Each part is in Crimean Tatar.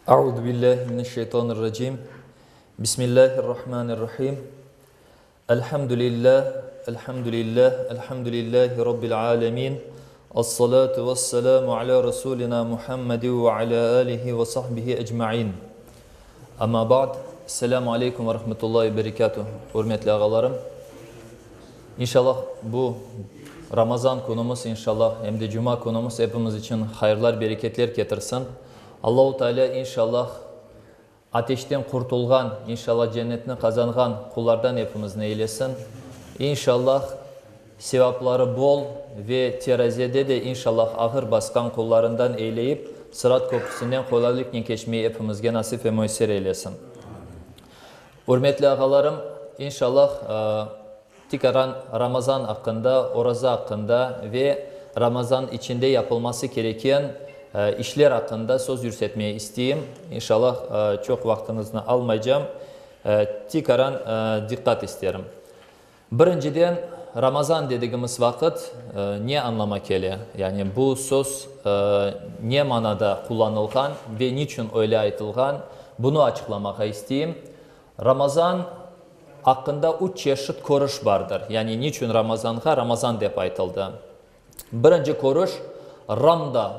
Euzu billahi mineşşeytanirracim. Bismillahirrahmanirrahim. Elhamdülillah, elhamdülillah, elhamdülillahi rabbil alemin. As-salatu vesselamu ala rasulina Muhammed ve ala alihi ve sahbihi ecmain. Amma ba'd, Selamu aleykum ve rahmetullahi ve berekatuh, ürmetli ağalarım. İnşallah bu Ramazan künümiz, inşallah, em de Cuma künümiz epimiz içün hayırlar, bereketler ketirsin. Allahu Teala inşallah ateşten qurtulğan, inşallah cennetni qazanğan qullardan epimizni eylesin. İnşallah sevapları bol ve terazede de inşallah ağır basqan qullarından eyleyip, Sırat köprüsinden qolaylıqnen keçmeyi epimizge nasip ve müyesser eylesin. Ürmetli ağalarım, inşallah tikaran Ramazan aqqında, oraza aqqında ve Ramazan içinde yapılması kereken işler aqqında söz yürsetmeye isteyim. İnşallah çoq vaqtıñıznı almaycam, tikaran diqqat isterim. Birinciden, Ramazan dedigimiz vaqıt ne añlama kele? Yani bu söz ne manada qullanılğan ve niçün öyle aytılğan, bunı açıqlamağa isteyim. Ramazan aqqında üç çeşit körüş bardır. Yani niçün Ramazanğa Ramazan dep aytıldı? Birinci körüş, Ramda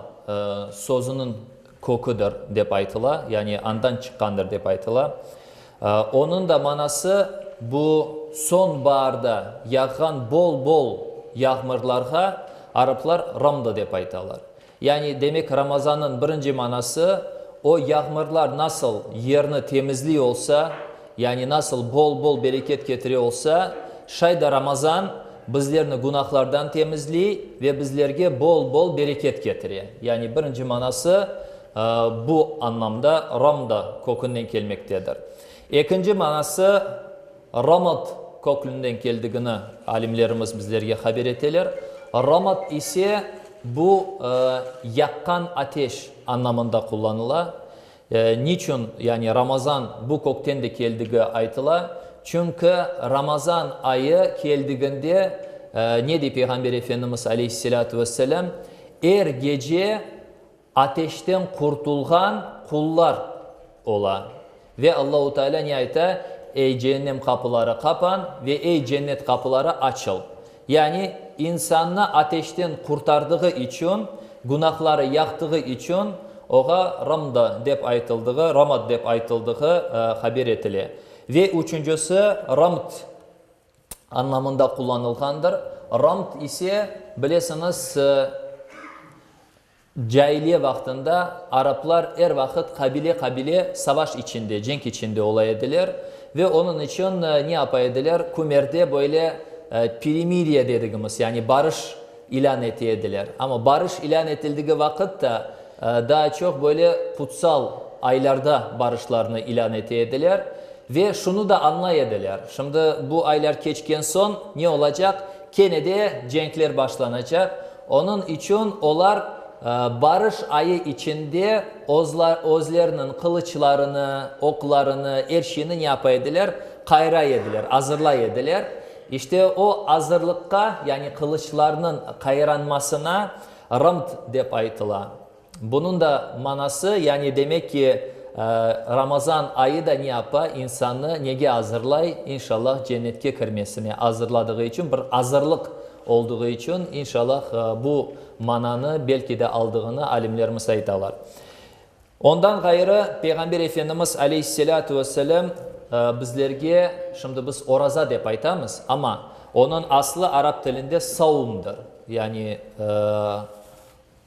sözüniñ köküdir dep aytıla, yani andan çıqqandır dep aytıla. Onıñ da manası bu soñbaarda yağğan bol-bol yağmırlarğa araplar Ramda dep aytalar. Yani, demek, Ramazannıñ birinci manası, o yağmırlar nasıl yerni temizliy olsa, yani nasıl bol-bol bereket ketire olsa, şay da Ramazan bizlerni günahlardan temizliy ve bizlerge bol-bol bereket ketire. Yani, birinci manası bu añlamda Ramda kökünden kelmektedir. Ekinci manası, Ramad köklünden keldigini alimlerimiz bizlerge haber eteler. Ramad ise bu yaqqan ateş añlamında qullanıla. Niçün, yani Ramazan bu kökten de keldigi aytıla? Çünki Ramazan ayı keldiginde, ne dey Peyğamber Efendimiz aleyhisselâtu vesselâm, er gece Ateşten qurtulğan qullar ola. Ve Allahu Teala ne ayta? Ey ceennem qapıları qapan ve ey cennet qapıları açıl. Yani, insannı ateşten qurtardığı içün, günahları yaqtığı içün oğa Ramda dep aytıldığı, Ramad dep aytıldığı haber etile. Ve üçüncisi, Ramd añlamında qullanılğandır. Ramd ise, bilesiñiz, Cailiye vaqtında araplar er vaqıt qabile-qabile savaş içinde, cenk içinde ola ediler ve onıñ içün ne yapa ediler, kümerde böyle perimiriye dedigimiz, yani barış ilân ete ediler. Amma barış ilân etildigi vaqıt da daa çoq böyle qutsal aylarda barışlarnı ilân ete ediler ve şunı da añlay ediler, şimdi bu aylar keçken soñ ne olacaq, kene de cenkler başlanacaq, Onıñ içün olar barış ayı içinde özleriniñ qılıçlarını, oqlarını, er şeyni ne yapa ediler? Qayray ediler, azırlay ediler. İşte o azırlıqqa, yani qılıçlarnıñ qayranmasına rımt dep aytıla. Bunıñ da manası, yani demek ki, Ramazan ayı da ne yapa? İnsannı nege azırlay? İnşallah, cennetke kirmesine azırladığı içün, bir azırlıq olduğı içün, inşallah, bu mananı belki de aldığını alimlerimiz aytalar. Ondan ğayrı, Peyğamber Efendimiz aleyhisselâtu vesselâm bizlerge, şimdi biz oraza dep aytamız, amma onıñ aslı arap tilinde saumdır, yani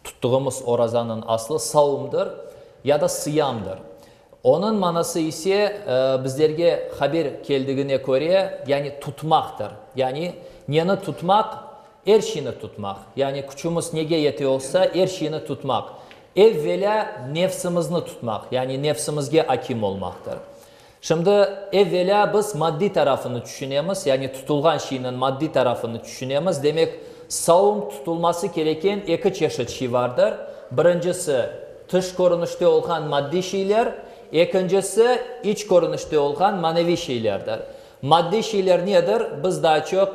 Tuttığımız orazanıñ aslı saumdır ya da sıyamdır. Onıñ manası ise, bizlerge haber keldigine köre, yani tutmaqtır. Yani neni tutmaq? Er şeyni tutmaq. Yani küçümiz nege yete olsa, er şeyni tutmaq. Evvelâ nefsimizni tutmaq, yani nefsimizge akim olmaqtır. Şimdi, evelâ biz maddiy tarafını tüşünemiz, yani tutulğan şeyniñ maddiy tarafını tüşünemiz. Demek, saum tutulması kereken eki çeşit şey vardır. Birincisi, tış körünişte olğan maddiy şeyler, ekincisi, iç körünişte olğan maneviy şeylerdir. Maddiy şeyler nedir? Biz daa çoq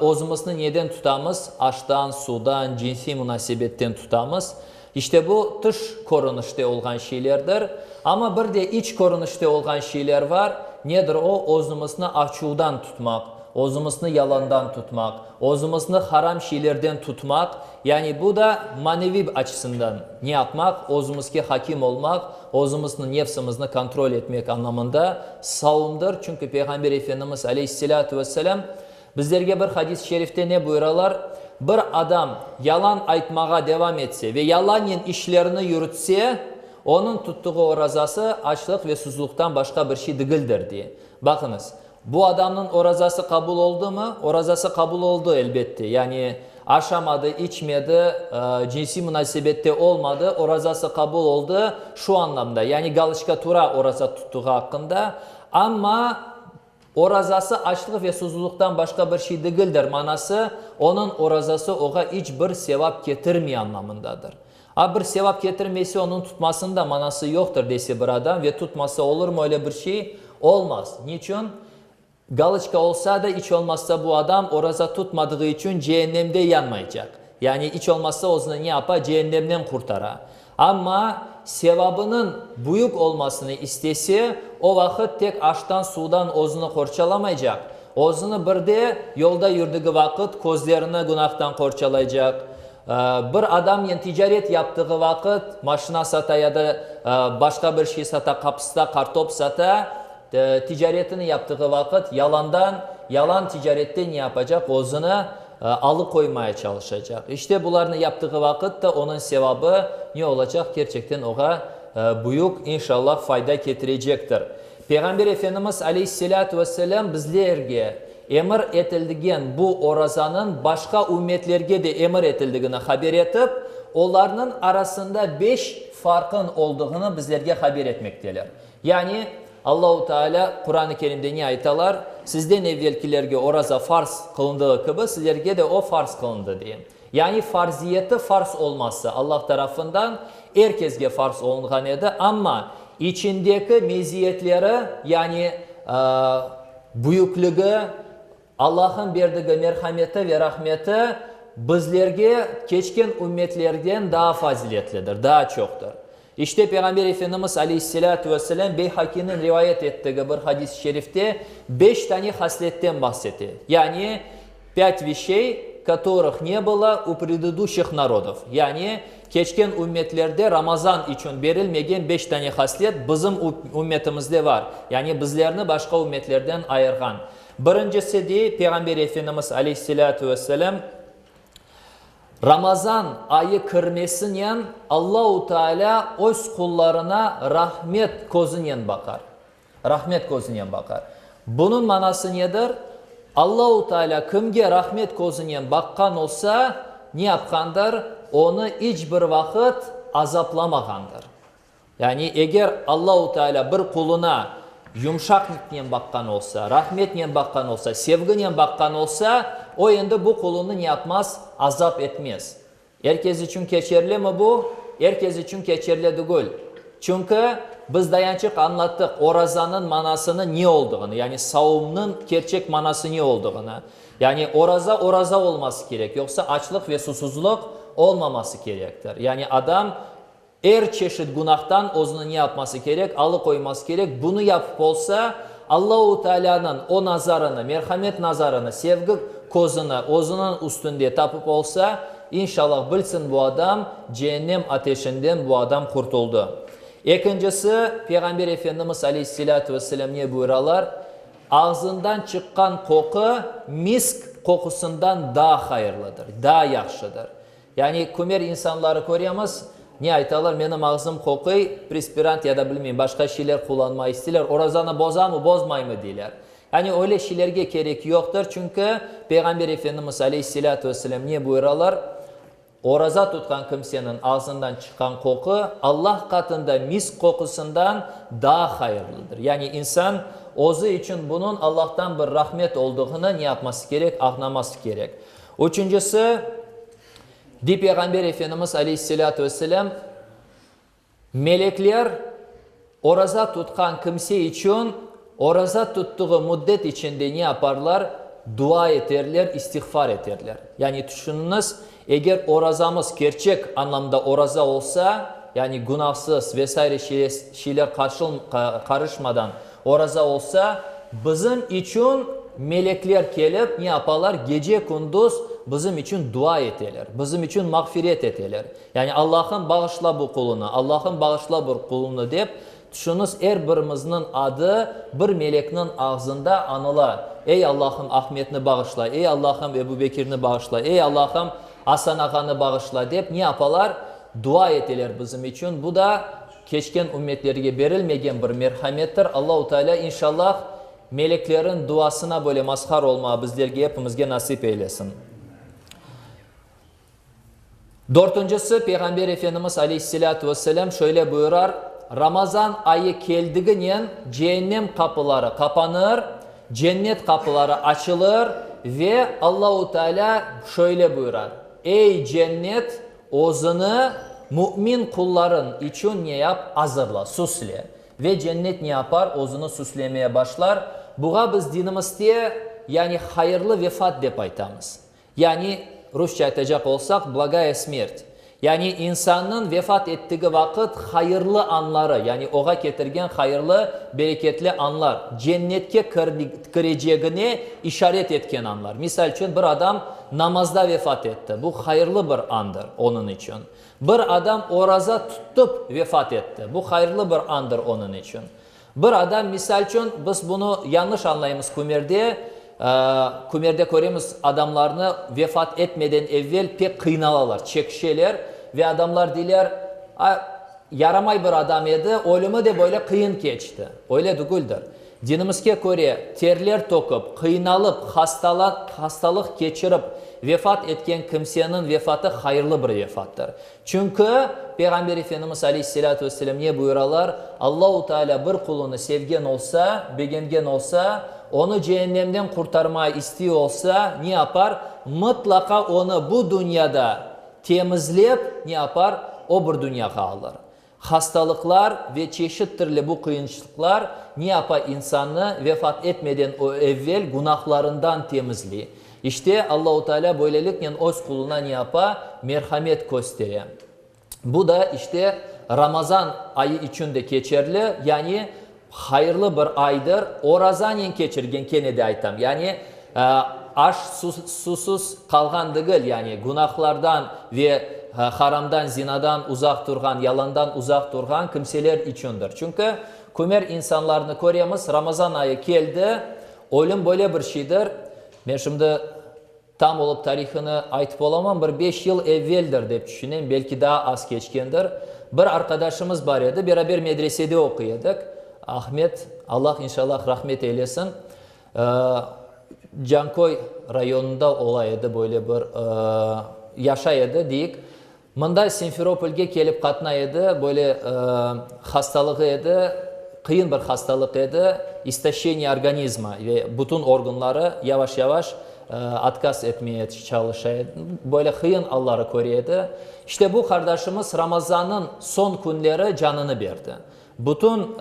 özümizni neden tutamız? Aştan, suvdan, cinsiy munasebetten tutamız. İşte bu tış körünişte olğan şeylerdir. Amma bir de iç körünişte olğan şeyler var. Nedir o? Özümizni açuvdan tutmaq, özümizni yalandan tutmaq, özümizni haram şeylerden tutmaq. Yani bu da maneviy açısından ne yapmaq? Özümizge hakim olmaq, özümizni, nefsimizni kontrol etmek añlamında saumdır. Çünki Peyğamber Efendimiz aleyhisselâtu vesselâm Bizlerge bir hadis-i şerifte ne buyuralar? Bir adam yalan aytmağa devam etse ve yalannen işlerini yürütse, onıñ tuttuğı orazası açlıq ve susuzluqtan başqa bir şey degildir, dey. Baqıñız, bu adamnıñ orazası qabul oldumı? Orazası qabul oldı, elbette. Yani aşamadı, içmedi, cinsiy munasebette olmadı, orazası qabul oldı şu añlamda, yani galoçka tura oraza tuttuğı aqqında, amma Orazası açlıq ve susuzluqtan başqa bir şey degildir manası, onıñ orazası oğa iç bir sevap ketirmey añlamındadır. A bir sevap ketirmese onıñ tutmasınıñ da manası yoqtır dese bir adam ve tutmasa olurmı öyle bir şey? Olmaz. Niçün? Galoçka olsa da iç olmazsa bu adam oraza tutmadığı içün ceennemde yanmaycaq. Yani iç olmazsa özüni ne yapa? Ceennemden qurtara. Amma sevabınıñ büyük olmasını istese, o vaqıt tek aştan-suvdan özüni qorçalamaycaq, özüni bir de yolda yürdügi vaqıt közlerini günahtan qorçalaycaq, bir adamnen ticaret yaptığı vaqıt, maşina sata ya da başqa bir şey sata, qapısta, qartop sata, ticaretini yaptığı vaqıt yalandan, yalan ticaretten ne yapacaq, özüni alıqoymaya çalışacaq. İşte bularnı yaptığı vaqıt da onıñ sevabı ne olacaq, kerçekten oğa büyük, inşallah, fayda ketirecektir. Peyğamber Efendimiz aleyhisselâtu vesselâm bizlerge emir etildigen bu orazanıñ başqa ümmetlerge de emir etildigini haber etip, olarnıñ arasında beş farqın olduğını bizlerge haber etmekteler. Yani, Allahu Teala Quran-ı Kerimde ne aytalar? Sizden evvelkilerge oraza farz qılındığı kibi, sizlerge de o farz qılındı, deye. Yani, farziyeti farz olması Allah tarafından er kesge farz olunğan edi, amma içindeki meziyetleri, yani, büyükligi, Allah'ın berdigi merhameti ve rahmeti bizlerge keçken ümmetlerden daa faziletlidir, daa çoqtır. İşte Peyğamber Efendimiz aleyhisselâtu vesselâm Beyhakiniñ rivayet ettigi bir hadis-i şerifte beş tane hasletten bahsete. Yani, pât veşey, kotorıh ne bylo u predıduşih narodov. Yani, keçken ümmetlerde Ramazan içün berilmegen beş tane haslet bizim ümmetimizde var. Yani, bizlerni başqa ümmetlerden ayırğan. Birincisi, dey Peyğamber Efendimiz aleyhisselâtu vesselâm, Ramazan ayı kirmesinen Allahu Tealâ öz qullarına rahmet közünen baqar. Rahmet közünen baqar. Bunıñ manası nedir? Allahu Tealâ kimge rahmet közünen baqqan olsa, ne yapqandır? Onı iç bir vaqıt azaplamağandır. Yani eger Allahu Teala bir quluna yumşaqlıqnen baqqan olsa, rahmetnen baqqan olsa, sevginen baqqan olsa, o endi bu qulunı ne yapmaz? Azap etmez. Er kes içün keçerlimi bu? Er kes içün keçerli degil. Çünki biz dayançıq añlattıq orazanıñ manasını ne olduğını, yani saumnıñ kerçek manası ne olduğını. Yani oraza oraza olması kerek, yoqsa açlıq ve susuzlıq olmaması kerektir. Yani adam Er çeşit günahtan özüni ne yapması kerek? Alıqoyması kerek. Bunı yapıp olsa, Allahu Tealânıñ o nazarını, merhamet nazarını, sevgi közüni özüniñ üstünde tapıp olsa, inşallah, bilsin bu adam, ceennem ateşinden bu adam qurtuldı. Ekincisi, Peyğamber Efendimiz aleyhisselâtu vesselâm ne buyuralar? Ağzından çıqqan qoqu misk qoqusından daa hayırlıdır, daa yahşıdır. Yani kümer insanları köremiz, ne aytalar, menim ağzım qoquy, prispirant ya da bilmeyim, başqa şeyler qullanma isteyler, orazanı bozamı, bozmaymı deyler. Yani öyle şeylerge kerek yoqtır, çünki Peyğamber Efendimiz aleyhisselâtu vesselâm ne buyuralar, Oraza tutqan kimseniñ ağzından çıqqan qoqu Allah qatında misk qoqusından daa hayırlıdır. Yani insan özü içün bunıñ Allahtan bir rahmet olduğını ne yapması kerek, añlaması kerek. Üçüncisi, dey Peyğamber Efendimiz aleyhisselâtu vesselâm, melekler oraza tutqan kimse içün oraza tuttuğı müddet içinde ne yaparlar? Dua eterler, istiğfar eterler. Yani tüşüniñiz, eger orazamız kerçek añlamda oraza olsa, yani günahsız ve saire şeyler qarışmadan oraza olsa, bizim içün melekler kelip ne yapalar, gece-kündüz bizim içün dua eteler, bizim içün mağfiret eteler. Yani Allahım bağışla bu qulunı, Allahım bağışla bu qulunı dep, Tüşüñiz, er birimizniñ adı bir melekniñ ağzında añıla, Ey, Allahım, Ahmetni bağışla, ey, Allahım, Ebu Bekirni bağışla, ey, Allahım, Asan ağanı bağışla, dep ne yapalar? Dua eteler bizim içün. Bu da keçken ümmetlerge berilmegen bir merhamettir. Allahu Teala, inşallah, meleklerin duasına böyle mazhar olmağa bizlerge, epimizge nasip eylesin. Dörtüncisi, Peyğamber Efendimiz aleyhisselâtu vesselâm şöyle buyurar, Ramazan ayı keldiginen ceennem qapıları qapanır, cennet qapıları açılır ve Allahu Tealâ şöyle buyurar, Ey cennet, özüni mümin qulların içün ne yap, azırla, süsle. Ve cennet ne yapar, özüni süslemeye başlar. Buğa biz dinimizde, yani hayırlı vefat dep aytamız. Yani, rusça aytacaq olsaq, blagaya smert. Yani, insannıñ vefat ettigi vaqıt hayırlı anları, yani oğa ketirgen hayırlı, bereketli anlar, cennetke kirecegine işaret etken anlar. Misal içün, bir adam namazda vefat etti, bu hayırlı bir andır onıñ içün. Bir adam oraza tutıp vefat etti, bu hayırlı bir andır onıñ içün. Bir adam, misal içün, biz bunı yañlış añlaymız kümerde, kümerde köremiz adamlarnı vefat etmeden evel pek qıynalalar, çekişeler ve adamlar deyler, a, yaramay bir adam edi, ölümi de böyle qıyın keçti. Öyle dügüldir. Dinimizge köre, terler töküp, qıynalıp, hastalıq keçirip vefat etken kimseniñ vefatı hayırlı bir vefattır. Çünki, Peyğamber Efendimiz aleyhisselâtu vesselâm ne buyuralar, Allahu Tealâ bir qulunı sevgen olsa, begengen olsa, onı ceennemden qurtarmağa istiy olsa, ne yapar? Mıtlaqa onı bu dünyada temizlep, ne yapar? O bir dünyağa alır. Hastalıqlar ve çeşit türlü bu qıyınçılıqlar ne yapa insannı vefat etmeden evvel günahlarından temizley. İşte, Allahu Teala böyleliknen öz quluna ne yapa? Merhamet köstere. Bu da, işte, Ramazan ayı içün de keçerli, yani hayırlı bir aydır. Orazanen keçirgen, kene de aytam, yani aş, susuz qalğan degil, yani günahlardan ve haramdan, zinadan uzaq turğan, yalandan uzaq turğan kimseler içündir. Çünki kümer insanlarnı köremiz, Ramazan ayı keldi, ölüm böyle bir şeydir, Men şimdi tam olıp tarihini aytıp olamam, bir beş yıl evveldir dep tüşünem, belki daa az keçkendir. Bir arqadaşımız bar edi, beraber medresede oquy edik, Ahmet, Allah inşallah rahmet eylesin, Canköy rayonında ola edi böyle bir, yaşay edi deyik. Mında Simferopolge kelip qatnay edi, böyle hastalığı edi, qıyın bir hastalıq edi, istoşçeniye organizma ve bütün organları yavaş-yavaş otkaz etmeye çalışa edi, böyle qıyın alları köre edi. İşte bu qardaşımız Ramazannıñ soñ künleri canını berdi. Bütün,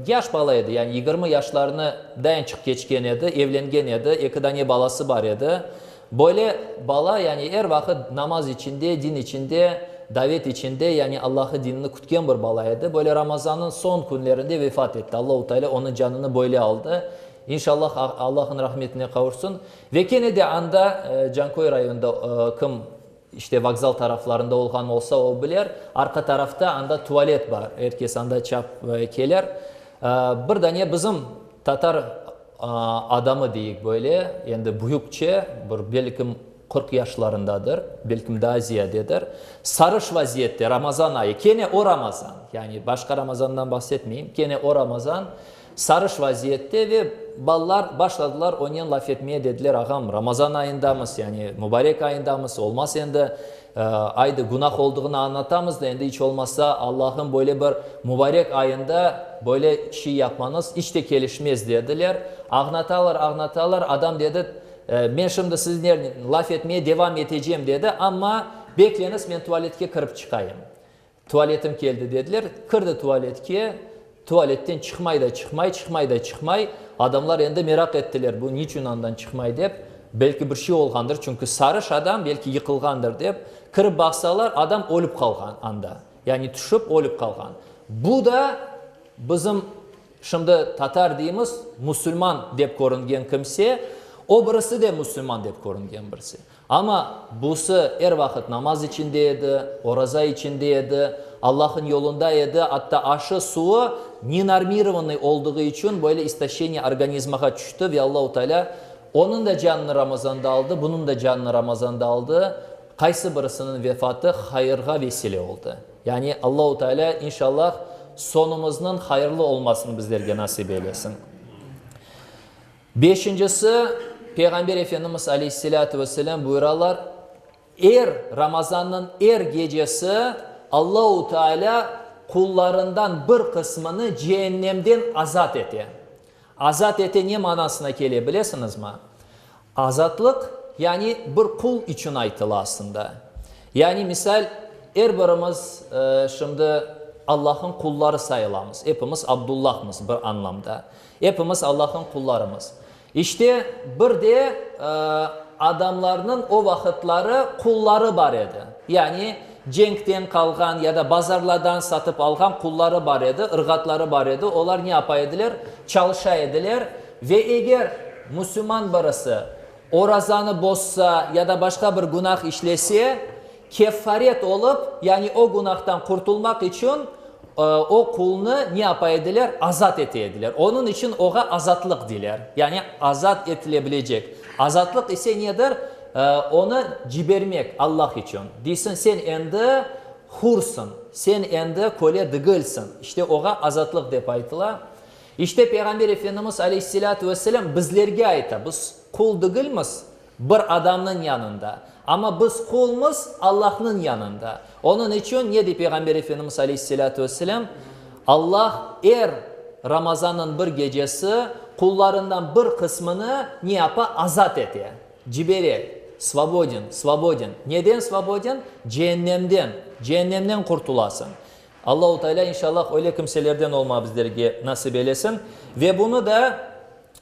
yaş bala edi, yani 20 yaşlarını dayançıq keçken edi, evlengen edi, eki dane balası bar edi. Böyle bala, yani er vaqıt namaz içinde, din içinde, davet içinde, yani Allahı dinini kütken bir bala edi. Böyle Ramazannıñ soñ künlerinde vefat etti. Allahu Teala onıñ canını böyle aldı. İnşallah Allahıñ rahmetine qavuşsın. Ve kene de anda, Canköy rayonında kim İşte, vokzal taraflarında olğan olsa, o biler, arqa tarafta anda tualet bar, er kes anda çap keler. Bir dane bizim tatar adamı deyik böyle, endi büyükçe, bir belkim 40 yaşlarındadır, belkim daa ziyadedir, sarış vaziyette, Ramazan ayı, kene o Ramazan, yani başqa Ramazandan bahsetmeyim, kene o Ramazan, Sarış vaziyette ve balalar başladılar onen laf etmeye, dediler, Ağam, Ramazan ayındamız, yani mubarek ayındamız, olmaz endi, aydı, günah olduğını añlatamız da, endi iç olmasa Allah'ın böyle bir mubarek ayında böyle şey yapmañız iç te kelişmez, dediler. Ağnatalar, ağnatalar, adam dedi, Men şimdi sizlernen laf etmeye devam etecem, dedi, amma bekleñiz, men tualetke kirip çıqayım. Tualetim keldi, dediler. Kirdi tualetke. Tualetten çıqmay da çıqmay, çıqmay da çıqmay. Adamlar endi meraq ettiler, bu niçün andan çıqmay dep. Belki bir şey olğandır, çünki sarış adam, belki yıqılğandır dep. Kirip baqsalar, adam ölip qalğan anda. Yani tüşip ölip qalğan. Bu da bizim şimdi tatar deymiz, musulman dep körüngen kimse, o birisi de musulman dep körüngen birisi. Amma busı er vaqıt namaz içinde edi, oraza içinde edi, Allah'ın yolunda edi, atta aşı, suvu nenormirovanıy olduğı içün böyle istoşçeniye organizmağa tüşti ve Allahu Teala onıñ da canını Ramazanda aldı, bunıñ da canını Ramazanda aldı, qaysı birisiniñ vefatı hayırğa vesile oldı. Yani Allahu Teala inşallah soñumıznıñ hayırlı olmasını bizlerge nasip eylesin. Beşincisi, Peyğamber Efendimiz aleyhisselâtu vesselâm buyuralar, Er Ramazannıñ er gecesi Allahu Tealâ qullarından bir qısmını ceennemden azat ete. Azat ete ne manasına kele, bilesiñizmi? Azatlıq, yani bir qul içün aytıla aslında. Yani, misal, er birimiz şimdi Allah'ın qulları sayılamız, epimiz Abdullahmız bir añlamda. Epimiz Allah'ın qullarımız. İşte, bir de adamlarnıñ o vaqıtları qulları bar edi. Yani, cenkten qalğan ya da bazarlardan satıp alğan qulları bar edi, ırğatları bar edi. Olar ne yapa ediler? Çalışa ediler ve eger müsülman birisi orazanı bozsa ya da başqa bir günah işlese, Keffaret olıp, yani o günahtan qurtulmaq içün o qulnı ne yapa ediler? Azat ete ediler. Onıñ içün oğa azatlıq deyler. Yani azat etile bilecek. Azatlıq ise nedir? Onı cibermek Allah içün. Deysiñ, sen endi hursıñ, sen endi köle degilsiñ. İşte oğa azatlıq dep aytıla. İşte Peyğamber Efendimiz aleyhisselâtu vesselâm bizlerge ayta, biz qul degilmiz, Bir adamnıñ yanında. Amma biz qulmız Allahnıñ yanında. Onıñ içün ne dey Peyğamber Efendimiz aleyhisselâtu vesselâm? Allah er Ramazannıñ bir gecesi qullarından bir qısmını ne yapa? Azat ete, cibere. Svoboden, svoboden. Neden svoboden? Ceennemden. Ceennemden qurtulasıñ. Allahu Teala inşallah öyle kimselerden olma bizlerge nasip eylesin. Ve bunı da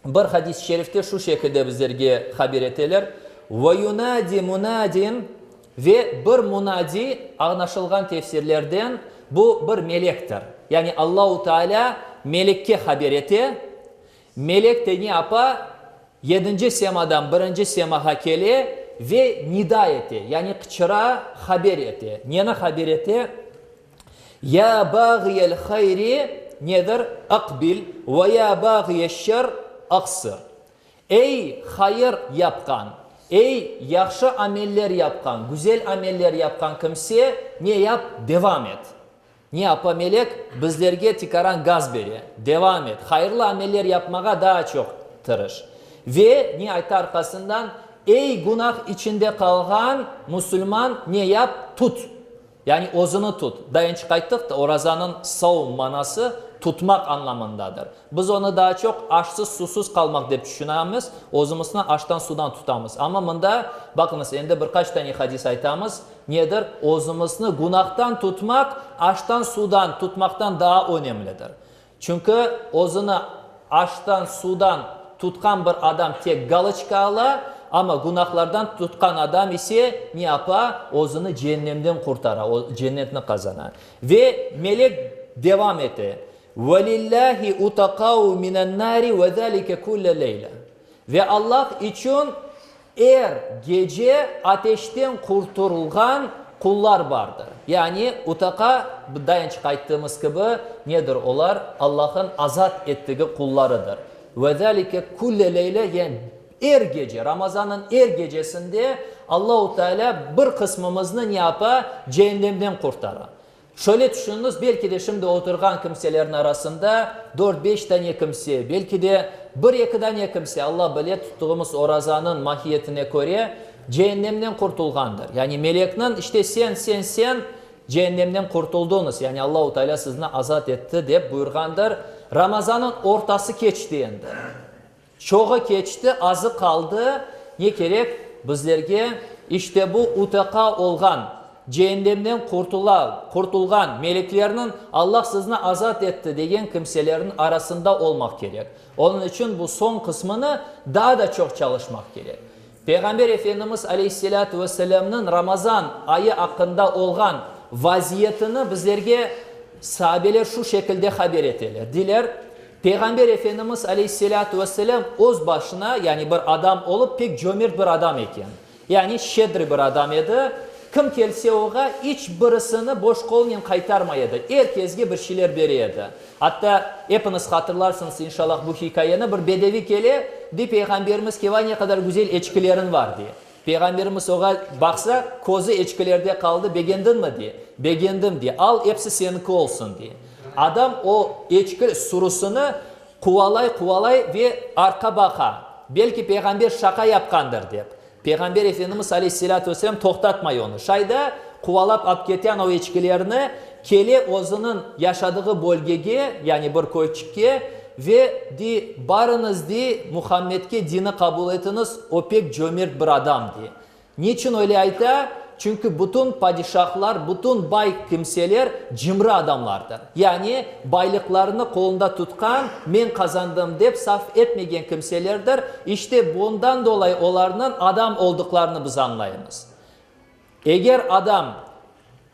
Bir hadis-i şerifte şu şekilde bizlerge haber eteler, Ve yunadi munadin, ve bir munadi, añlaşılğan tefsirlerden, bu bir melektir. Yani Allahu Teala melekke haber ete, melek de ne yapa? Yedinci semadan birinci semağa kele ve nida ete, yani qıçıra, haber ete. Neni haber ete? Ya bağiyel hayri, nedir, aqbil, ve ya bağiyeş-şer, aqsır. Ey hayır yapqan, ey yahşı ameller yapqan, güzel ameller yapqan kimse, ne yap, devam et. Ne yapa melek? Bizlerge tikaran gaz bere, devam et, hayırlı ameller yapmağa daa çoq tırış. Ve ne ayta arqasından, Ey günah içinde qalğan musulman, ne yap, tut. Yani özüni tut. Dayançıq ayttıq da, orazanıñ savm manası tutmaq añlamındadır. Biz onı daa çoq aşsız-susuz qalmaq dep tüşünemiz, özümizni aştan-sudan tutamız. Amma mında, baqıñız, endi bir qaç tane hadis aytamız, nedir? Özümizni günahtan tutmaq aştan-sudan tutmaqtan daa önemlidir. Çünki özüni aştan, sudan tutqan bir adam tek galoçka ala, amma günahlardan tutqan adam ise ne yapa? Özüni ceennemden qurtara, cennetni qazana. Ve melek devam ete, Ve lillâhi utaqau minen-nâri ve zâlike kulle leyle. Ve Allah içün Er gece ateşten qurturılğan qullar bardır. Yani, utaqa, dayançıq ayttığımız kibi, nedir olar? Allah'ın azat ettigi qullarıdır. Ve zâlike kulle leyle, yani er gece, Ramazannıñ er gecesinde Allahu Teala bir qısmımıznı ne yapa? Ceennemden qurtara. Şöyle tüşüniñiz, belki de şimdi oturğan kimselerniñ arasında dört-beş dane kimse, belki de bir-eki dane kimse, Alla bile, tuttuğımız orazanıñ mahiyetine köre, ceennemden qurtulğandır. Yani melekniñ, işte sen, sen, sen ceennemden qurtuldıñız, yani Allahu Teala sizni azat etti, dep buyurğandır. Ramazannıñ ortası keçti endi. Çoğı keçti, azı qaldı, ne kerek bizlerge, işte bu UTK olğan. Ceennemden qurtula, qurtulğan, meleklerniñ Allah sizni azat etti degen kimselerniñ arasında olmaq kerek. Onıñ içün bu soñ qısmını daa da çoq çalışmaq kerek. Peyğamber Efendimiz aleyhisselâtu vesselâmnıñ Ramazan ayı aqqında olğan vaziyetini bizlerge saabeler şu şekilde haber eteler. Deyler, Peyğamber Efendimiz aleyhisselâtu vesselâm öz başına, yani bir adam olıp, pek cömert bir adam eken. Yani şedri bir adam edi. Kim kelse oğa, iç birisini boş qolnen qaytarmay edi. Er kesge bir şeyler bere edi. Atta, epiñiz hatırlarsıñız, inşallah, bu hikâyeni, bir bedevi kele, dey Peyğamberimiz, Vay, ne qadar güzel eçkileriñ var, dey. Peyğamberimiz oğa baqsa, közü eçkilerde qaldı, Begendiñmi, dey. Begendim, dey. Al, episi seniñki olsun, dey. Adam o eçki sürüsini Quvalay-quvalay ve arqa baqa, belki Peyğamber şaqa yapqandır, dep. Peyğamber Efendimiz aleyhisselâtu vesselâm toqtatmay onı. Şay da quvalap ap kete anav eçkilerni, kele özüniñ yaşadığı bölgege, yani bir köyçikke, ve dey, Barıñız, dey, Muhammedke dini qabul etiñiz, o pek cömert bir adam, dey. Niçün öyle ayta? Çünki bütün padişahlar, bütün bay kimseler cimri adamlardır. Yani baylıqlarını qolunda tutqan, men qazandım dep sarf etmegen kimselerdir. İşte bundan dolayı olarnıñ adam olduqlarını biz añlaymız. Eger adam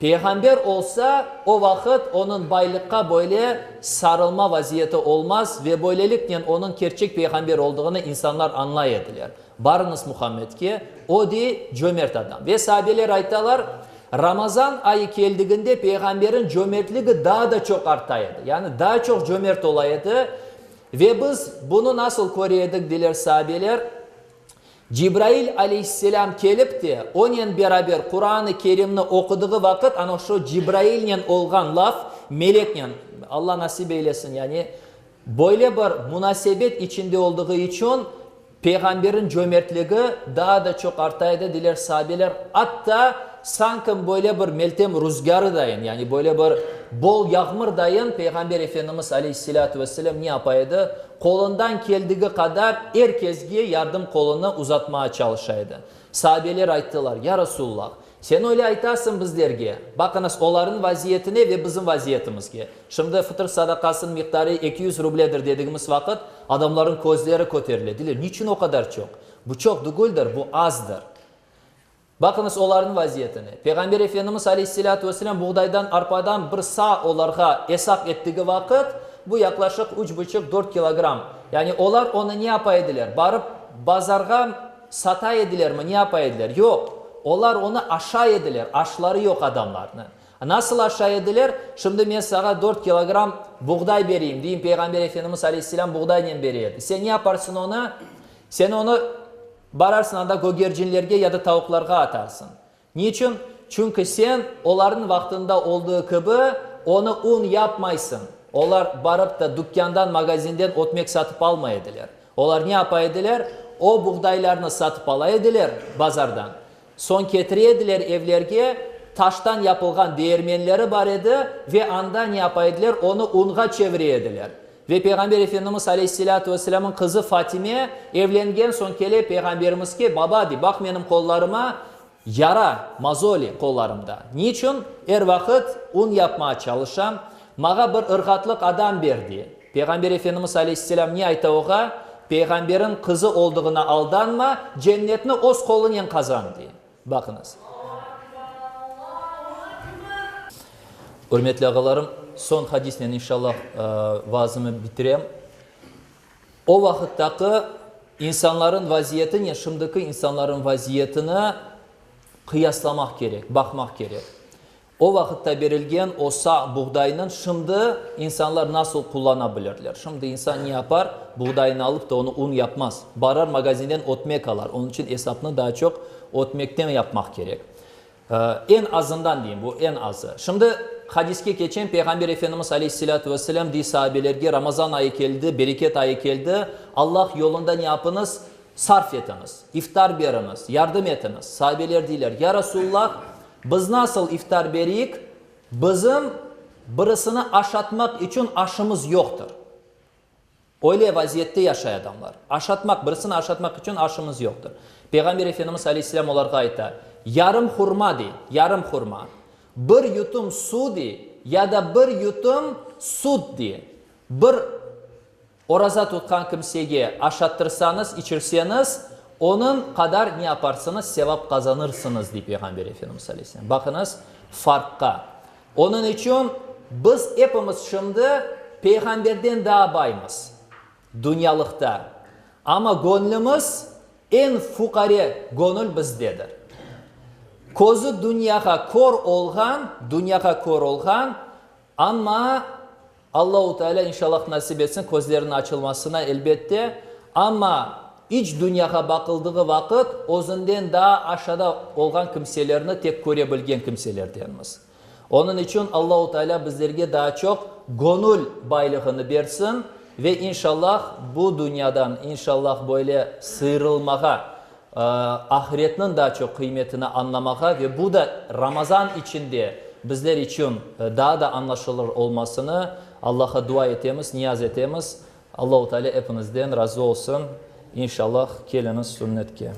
Peyğamber olsa, o vaqıt onıñ baylıqqa böyle sarılma vaziyeti olmaz ve böyleliknen onıñ kerçek peyğamber olduğını insanlar añlay ediler. Barıñız Muhammedke, o, dey, cömert adam. Ve saabeler aytalar, Ramazan ayı keldiginde peyğamberin cömertligi daa da çoq arta edi, yani daa çoq cömert ola edi. Ve biz bunı nasıl köre edik, deyler saabeler, Cibrail aleyhisselâm kelip te, onen beraber Quran-ı Kerimni oqudığı vaqıt, ana şo Cibrailnen olğan laf, meleknen, Alla nasip eylesin, yani, böyle bir munasebet içinde olduğı içün, Peyğamberin cömertligi daa da çoq arta edi, deyler saabeler, atta, sankim böyle bir meltem ruzgârı dayın, yani böyle bir bol yağmur dayın, Peyğamber Efendimiz aleyhisselâtu vesselâm ne yapa edi? Qolundan keldigi qadar er kesge yardım qolunı uzatmağa çalışa edi. Saabeler ayttılar, Ya Resulullah, sen öyle aytasıñ bizlerge, baqıñız olarnıñ vaziyetine ve bizim vaziyetimizge. Şimdi fıtır sadaqasınıñ miqdarı 200 rubledir dedigimiz vaqıt, adamlarnıñ közleri köterile, deyler, niçün o qadar çoq? Bu çoq dügüldir, bu azdır. Baqıñız olarnıñ vaziyetine. Peyğamber Efendimiz aleyhisselâtu vesselâm buğdaydan, arpadan bir sa olarğa esap ettigi vaqıt, bu yaqlaşıq üç buçuq, dört kilogramm. Yani olar onı ne yapa ediler? Barıp bazarğa sata edilermi, ne yapa ediler? Yoq. Olar onı aşay ediler, aşları yoq adamlarnıñ. Nasıl aşay ediler? Şimdi men saña dört kilogramm buğday bereyim, deyim, Peyğamber Efendimiz aleyhisselâm buğdaynen bere edi. Sen ne yaparsıñ onı? Sen onı. Bararsıñ anda gögercinlerge ya da tavuqlarğa atarsıñ. Niçün? Çünki sen, olarnıñ vaqtında olduğı kibi, onı un yapmaysıñ. Olar barıp da dükkândan, magazinden ötmek satıp almay ediler. Olar ne yapa ediler? O buğdaylarnı satıp ala ediler bazardan. Soñ ketire ediler evlerge, taştan yapılğan değirmenleri bar edi ve anda ne yapa ediler? Onı unğa çevire ediler. Ve Peyğamber Efendimiz aleyhisselâtu vesselâmıñ qızı Fatime evlengen soñ kele Peyğamberimizge, Baba, dey, baq menim qollarıma, yara, mozoli, qollarımda. Niçün? Er vaqıt un yapmağa çalışam. Mağa bir ırğatlıq adam ber, dey. Peyğamber Efendimiz aleyhisselâm ne ayta oğa? Peyğamberiñ qızı olduğına aldanma, cennetni öz qolunen qazan, dey. Baqıñız. Ürmetli ağalarım, soñ hadisnen inşallah vaazımı bitirem. O vaqıttaki insanların vaziyetinen şimdiki insanların vaziyetini qıyaslamaq kerek, baqmaq kerek. O vaqıtta berilgen o sa buğdaynıñ şimdi insanlar nasıl qullana bilirler? Şimdi insan ne yapar? Buğdaynı alıp da onı un yapmaz. Barar magazinden ötmek alar. Onıñ içün esapnı daa çoq ötmekten yapmaq kerek. Eñ azından deyim, bu eñ azı. Şimdi hadiske keçem, Peyğamber Efendimiz aleyhisselâtu vesselâm dey saabelerge, Ramazan ayı keldi, bereket ayı keldi, Allah yolunda ne yapıñız? Sarf etiñiz, iftar beriñiz, yardım etiñiz. Saabeler deyler, Ya Resulullah, biz nasıl iftar beriyik, bizim birisini aşatmaq içün aşımız yoqtır. Öyle vaziyette yaşay adamlar. Aşatmaq, birisini aşatmaq içün aşımız yoqtır. Peyğamber Efendimiz aleyhisselâm olarğa ayta, Yarım hurma, dey, yarım hurma, bir yutum su, dey, ya da bir yutum süt, dey, bir oraza tutqan kimsege aşattırsañız, içirseñiz, onıñ qadar ne yaparsıñız, sevap qazanırsıñız, dey Peyğamber Efendimiz aleyhisselâm. Baqıñız, farqqa. Onıñ içün biz epimiz şimdi Peyğamberden daa baymız, dünyalıqta. Amma göñlümiz, eñ fuqare göñül bizdedir. Közü dünyağa kör olğan, dünyağa kör olğan, amma Allahu Teala inşallah nasip etsin közleriniñ açılmasına elbette, amma iç dünyağa baqıldığı vaqıt özünden daa aşağıda olğan kimselerni tek köre bilgen kimselerdenmiz. Onıñ içün Allahu Teala bizlerge daa çoq gönül baylığını bersin ve inşallah bu dünyadan inşallah böyle sıyrılmağa, Ahiretniñ daa çoq qıymetini añlamağa ve bu da Ramazan içinde bizler içün daa da añlaşılır olmasını Allah'a dua etemiz, niyaz etemiz. Allahu Teala epiñizden razı olsun. İnşallah, keliñiz sünnetke.